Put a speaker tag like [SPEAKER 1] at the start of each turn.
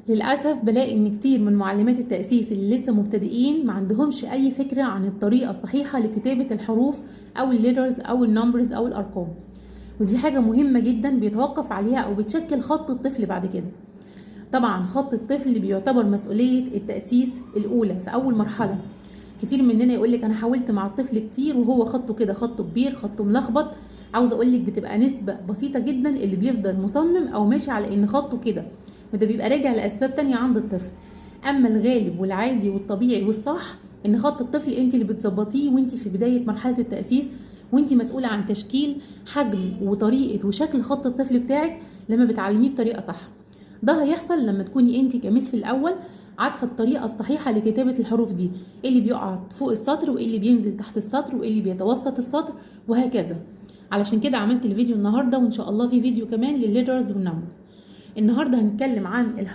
[SPEAKER 1] للأسف بلاقي إن كتير من معلمات التأسيس اللي لسه مبتدئين ما عندهمش أي فكرة عن الطريقة الصحيحة لكتابة الحروف أو ال letters أو ال numbers أو الأرقام، ودي حاجة مهمة جدا بيتوقف عليها أو بتشكل خط الطفل بعد كده. طبعا خط الطفل بيعتبر مسؤولية التأسيس الأولى في أول مرحلة. كتير مننا يقولك أنا حاولت مع الطفل كتير وهو خطه كده، خطه كبير، خطه ملخبط. عاوزة أقولك بتبقى نسبة بسيطة جدا اللي بيفضل مصمم أو ماشي على إن خطه كده، وده بيبقى راجع لأسباب تانية عند الطفل. أما الغالب والعادي والطبيعي والصح إن خط الطفل أنت اللي بتظبطيه وأنت في بداية مرحلة التأسيس، وأنت مسؤولة عن تشكيل حجم وطريقة وشكل خط الطفل بتاعك لما بتعلميه بطريقة صح. ده هيحصل لما تكوني انت ك miss في الاول عارفه الطريقة الصحيحة لكتابه الحروف دي، ايه اللي بيقع فوق السطر وايه اللي بينزل تحت السطر وايه اللي بيتوسط السطر وهكذا. علشان كده عملت الفيديو النهارده، وان شاء الله في فيديو كمان للل letters وال numbers. النهارده هنتكلم عن